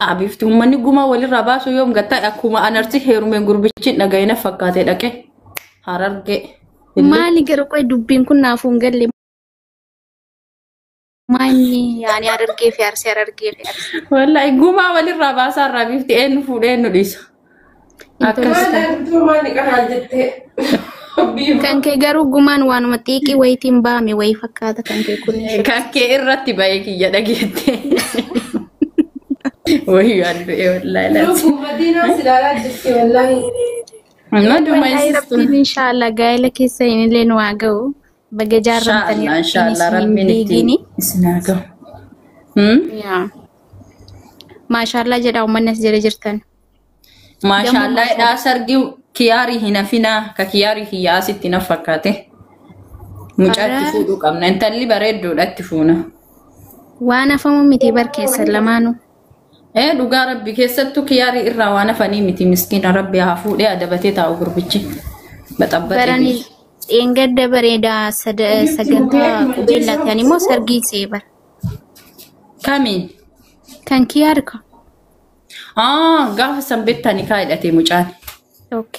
Abifti uummanni gumaa walirraa baasu yoom gattaa akkuma anarsi heerumeen gurbichi dhaga'ina fakkaatee dhaqe Harargee. Maali garuu qoy dubbiin kun naafuu hin galle. Maanni yaani Harargee fi Arsii Harargee fi Arsii. Wallaahi gumaa walirraa baasaa irraa bifti eenyu fuudhee eenyu dhiisa. Akkas. Maali qaraa jettee. Kan kee garuu gumaan waanuma xiiqii wayiitiin baame wayii fakkaata kan kee kun. Kan kee irratti ba'ee kiyya dhageette. Wayii waan du'e wallaahi laati. Lubbuu Madiinaa si ilaalaa jirti wallaahi. Maduma Wallaahi isistu. Rabbiin inshaallah gaa'ela keessa hin illee nu haa ga'u. Baga jaarramtanii Inshaallah inshaallah Rabbiin rabbiin isin ittiin diigini. isin haa ga'u. Yaa. Maashaallah jedha uummanni as jala jirtan. Maashaallah dhaa sargii kiyaarii hin hafinaa ka kiyaarii kiyyaa asitti na fakkaate. Mucaa itti fuudhuu qabna. Intalli bareedduudha itti fuuna. Waan hafamu miti bar keessan lamaanuu. Ee dhugaa rabbi keessattuu kiyaarii irraa waan hafanii miti miskiina rabbi haa fuudhee adabatee taa'u gurbichi. Baxabbatee. Barani dheengadda bareedaa sagantaa qubeellaatan immoo sargii seebar. Kamiin? Kan kiyyaar ka. Aa gaafa san beektanii kaa hidhatee mucaan.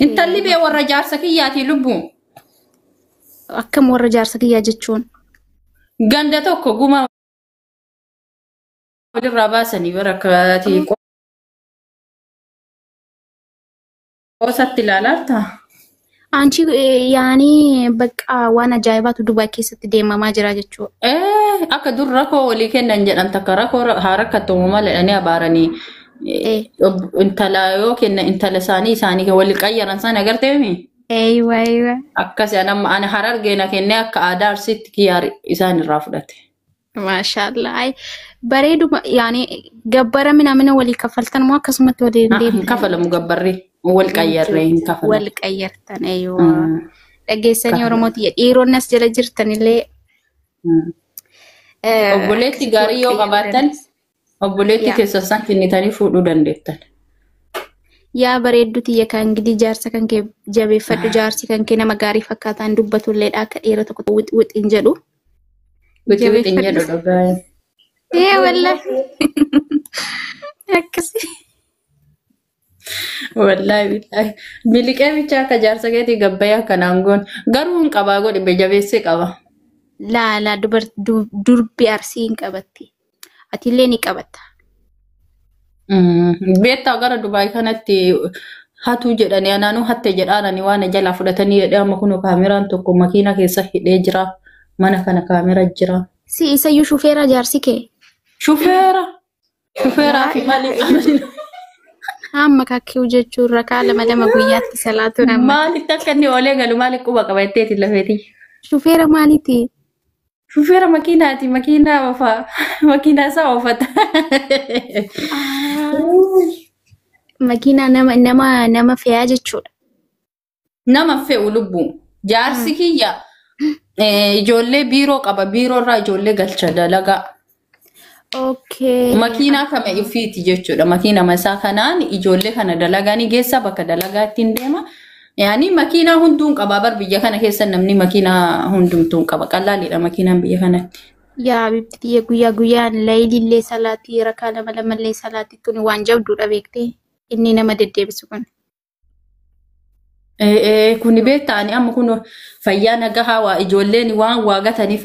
Intalli bee warra jaarsa kiyyaatii lubbu. Akkam warra jaarsa kiyyaa jechuun. Ganda tokko gumaa walirraa baasanii bara akkaatii qoosatti ilaalaa Anchi yaani bakka waan ajaa'ibaatu Dubaay keessatti deemamaa jira jechuudha. Ee akka dur rakoo walii kennan jedhan takka rakoo haa rakkattomu malee jedhanii abaaranii intala yoo kenna intala isaanii isaanii walii qayyaran sana agartee Eeywa eeywa. Akkas amma ana Harargee na kennee akka aadaa Arsiitti kiyyaar isaan irraa fudhate. Maashaallah. Ay, bareeduma yaani gabbara minamina walii kaffaltan moo akkasumatti walii Hin deemtan? kafalamu gabbarri wal qayyarree hin kafalamu. Wal qayyartan eeywa. Dhageessanii Oromooti dhiironni as jala jirtanillee. Obboleetti gaarii yoo qabaattan obboleetti keessa isaan kennitanii fuudhuu dandeettan. Yaa bareeddu tiyya kan gidi jaarsa kan kee jabeeffadhu jaarsi kan kee nama gaarii fakkaataan dubbatulleedha akka dhiira tokko wix wix hin jedhu. Wixi wixi hin jedhu dhugaa. Ee wallahi. Akkasi. Wallahi billahi. Miliqee bicha akka jaarsa keetii gabbayyaa kanaan goon garuu hin qabaa godhi jabeessee qaba. Laa laa durbi Arsii hin qabatti. Atillee ni qabatta. Beektaa gara Dubaay kanatti hatuu jedhanii anaanuu hatte jedhaanani waan jalaa fudhatanii jedhee amma kun kaameraan tokko makiina keessa hidhee jira. Mana kana kaamera jira. Si isayyuu shufeera jaarsi kee. Shufeera. Shufeeraa fi maali? Amma kakkee jechuun rakaa lama lama guyyaatti salaatuun amma. Maalitti akka inni oolee galu maali quba qaba jetteeti lafeeti. Shufeera maaliiti? Shufeera makiinaati makiinaa oofaa makiinaa isaa oofata. Makiinaa nama nama nama fe'aa jechuudha. Nama fe'u lubbu. Jaarsi kiyya ijoollee biiroo qaba biiroo irraa ijoollee galcha dalagaa. Okay. Makiinaa kama ifiiti jechuudha. Makiina masaa kanaan ijoollee kana dalagaa ni geessa bakka dalagaa ittiin deema. Yaani makiinaa hunduun qaba bar biyya kana keessa namni makiinaa hundumtuun qaba. Qallaaliidha makiinaan biyya kanatti. Yaa bifti tiyya guyyaa guyyaan layilillee salaatii rakaa lama lamallee salaatii tuni waan jabduudha beektee inni nama deddeebisu kun. Kuni beektaa ani amma kun fayyaa nagahaa waa ijoolleen waan waa gataniif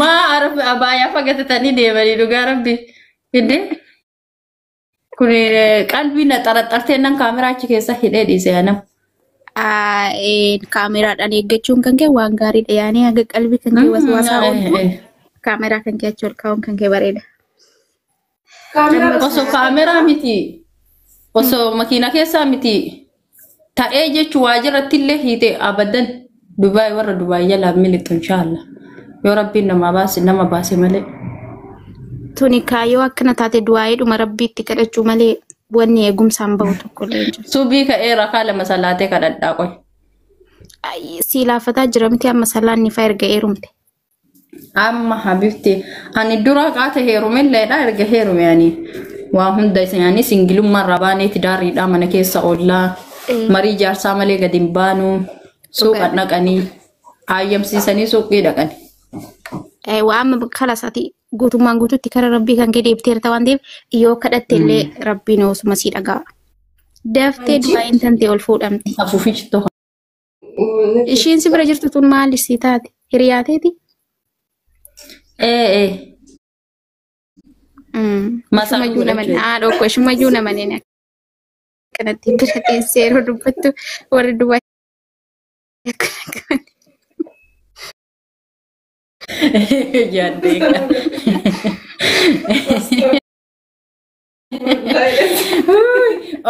maa arab abaayaa fagatatanii deemanii dhugaa rabbi. Hidde kun qalbii na xaraxartee nan kaameraa achi keessa hidhee dhiise anam. Kaameraadhaan eeggachuun kan kee waan gaariidha yaani haga qalbii kan kee waswaasaa ooltu kaameraa kan kee achi ol kaa'uun kan kee bareeda. Osoo kaameraa miti osoo makiina keessaa miti ta'ee jechuun waajjiratti illee hiite abadan Dubaay warra Dubaay jalaa miliqxu inshaallah. Yoo rabbiin nama baase nama baase malee. Tuni kaayyoo akkana taate du'aayiidhuma rabbiitti kadhachuu malee wanni eegumsaan bahu tokko illee hin jiru. Subii ka'ee rakaa lama salaatee kadhadhaa qoy. Si laafataa jira miti amma salaanni faa erga heerumte. Amma habibti ani dura qaata heerumilleedha erga heerume ani. Waa hunda isaanii singilummaa irraa baaneeti daariidhaa mana keessa oollaa. Marii jaarsaa malee gadi hin baanu. Suuqa dhaqanii hayyamsiisanii suuqii dhaqani. Waa amma kalasaati guutummaan guutuutti kara rabbii kan kee deebiteerta waan ta'eef yoo kadhatte illee rabbiin osuma sii dhaga'a. Daftee du'aa tantee ol fuudhamti. Afuufichi tokko. Ishiin si bira jirtu tun maali si taate? Hiriyaa teeti? Ee. Masaa Ishumayyuu nama haadha koo ishumayyuu nama neen akkanatti bira teessee yeroo dubbattu warri duwwaa akkana Yaaddee.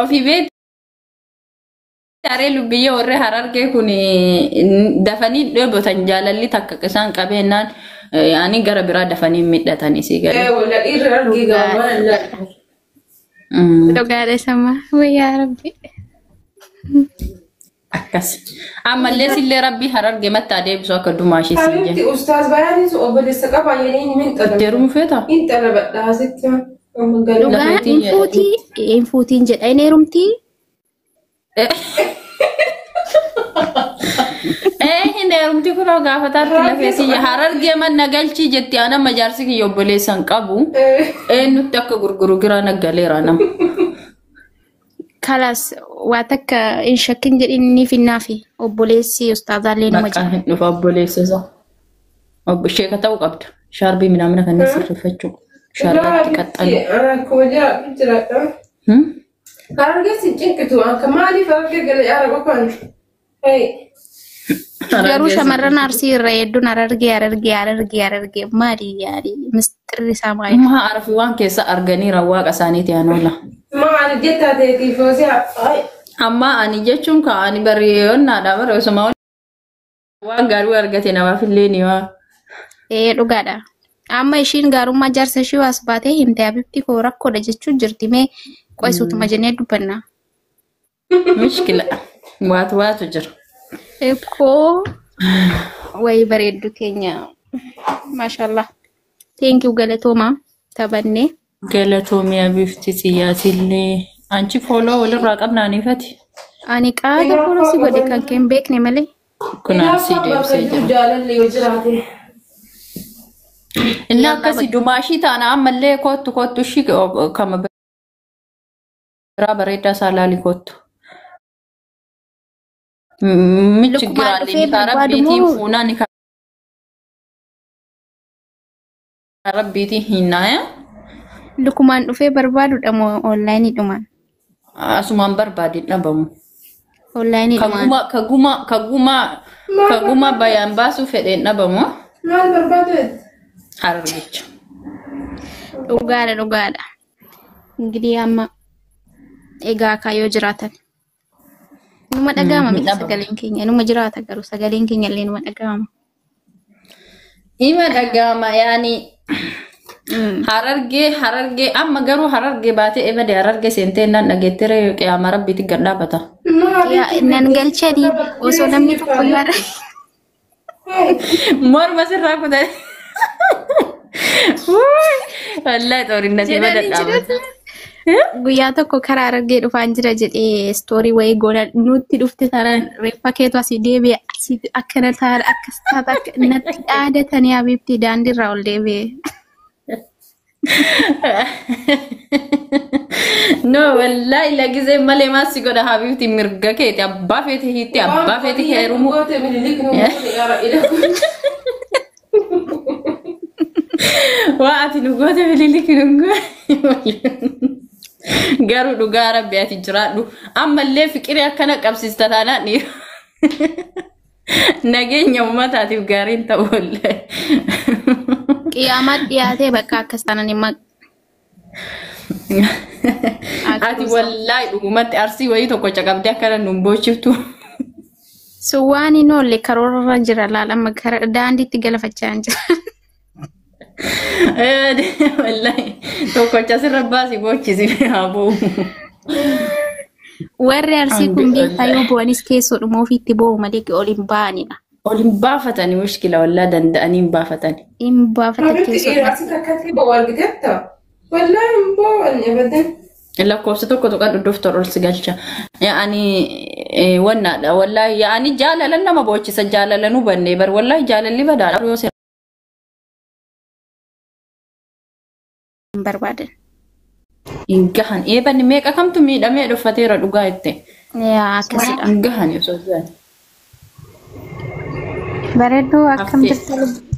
Ofii beektu haree lubbiyyee warri harargee kun dafanii dheebotan jaalalli takka isaan qabeenyaan ani gara biraa dafanii miidhatanii si galee. Walla dhiirri argee gaama. Dhugaadha sama wayyaa rabbi. Akkas. Ammallee sillee rabbii harargee mattaa deebisu akka dumaashii siin Habibti jenna. ustaaz bayaanis obboleessa qaba jedhee ni xalaba. Deeruu feeta? Hin xalabadha asitti. Amma galuu. Dhugaa Lafeetiin hin fuutii hin fuutiin jedha hin heerumtii. Ee hin heerumti kunoo gaafataatti lafeessi harargee manna galchii jetti ana amma jaarsi kiyya obboleessa hin qabu. Eenyutti akka gurguru giraa naggaleera nama. Kalas waa takka hin shakkin jedhin ni finnaafi obboleessi ustaazaallee nama Bakka jira. hin dhufa obboleessa isaa. Obbo sheeka ta'uu qabda. Shaarbii minaamina kanneen sirreeffachuu. Shaarbaatti qaxxalu. Akkuma jiraadhu jiraadha. Harargee si cinqitu akka maaliif harargee galee ara qofaan? Garuu shamarran arsii irra hedduun harargee harargee harargee harargee maali yaali mistirri isaa maali? Maa arfi waan keessa arganiira waaqa isaaniiti anoola. Maali jettaa ta'eetiif hoosii Amma ani jechuun ka ani barreeyoonnaadha bara osuma waan gaarii argate namaaf illee ni waa. Ee dhugaadha. Amma ishiin gaarummaa jaarsa ishii waas baatee himte abibti koo rakkoodha jechuun jirti mee qo'isuutuma jennee dubbanna. Mishkila. Waatu waatu jira. Koo wayii bareeddu keenya maashaallah. Thank you galatooma taphannee. Galatoomiyaa bifti xiyyaatillee. Anchi fooloo walirraa qabnaaniifati. Ani qaata fooloo si godhe kan kee hin beekne malee. Kunaan si deebisee jira. Jaalalli yoo jiraate. Inni akkasii dumaashii taana ammallee kottu kottu ishii kama biraa bareedaa isaa laali kottu. Michi Lukkumaan giraallee dhufee ni karaa barbaadu rabbiitiin moo? fuunaa ni karaa rabbiitiin hinnaaya. Lukkumaan dhufee barbaadudha moo onlaayiniidhumaan? Asumaan barbaadin dhabamu. Onlaayiniidhumaan. Kaguma kaguma kaguma kaguma bayaan baasuu fedheen dhabamu. Maal barbaadu? Harargicha. Dhugaadha dhugaadha. Ingidihi amma egaa kaayyoo jiraatan. Numa dhaga'ama miti Dhabamu. sagaleen keenya. Numa jiraata garuu sagaleen keenya illee numa dhaga'ama. Ima dhaga'ama yaani harargee harargee amma garuu harargee baatee ebade harargee seentee naan dhageettere qiyaama rabbiitti gad dhaabata. Yaa nan galchanii osoo namni tokko iyyuu har'a. Morma sirraa kutanii. Wallaahi xoorinna si bada Jedhanii dhaabata. jedhatu. Guyyaa tokko karaa harargee dhufaan jira jedhee istoorii wayii goona nutti dhufte taanaan reeffa keetu asii deebi'e asii akkana taana akkas taata akka natti dhaadatanii abiibti daandiirraa ol deebi'e. No wallaahi lagisee malee maal si godha habiibti mirga keeti abbaa feeti hiitti abbaa feeti heerumu. Goote mililik nu goote yaara ila. Waa ati nu goote mililik nu goote. Garuu dhugaa rabbi ati jiraadhu. Ammallee fiqirii akkana qabsiista taanaan dhiira. Nageenya uummataatiif gaariin ta'u wallaahi. Qiyaamaa dhiyaatee bakka akkas taanaan immoo Ati wallaahi dhugumatti arsii wayii tokko caqabdee akkana nuun boochiftu. Sun waan hin oolle karoorarra jira laala amma gara daandiitti galfachaa hin jira. Wallaahi tokkocha sirra baasii boochisi haa boo'u. Warri arsii kun beektaa yoo bu'anis keessoodhuma ofiitti boo'u malee ol hin ba'anidha. Ol hin baafatani mushkila wallaa danda'anii hin baafatani. Hin baafata Habibti keessoodhuma. dhiira asii takkatti bo'u argiteetta? Wallaahi hin boo'an abadan. Lakkoofsa tokko tuqaa dudduuftoor ol si galcha. Yaani wannaadha wallaahi yaani jaalala nama boochisa jaalala nu bannee bar wallaahi jaalalli badaadha yoo seera. Hin barbaadan. Hin gahan eebanni meeqa kamtu miidhamee dhuffateera dhugaa jette. Yaa akkasidha. Hin gahan osoo jiran. Bareedduu akkam Haftee. jirta?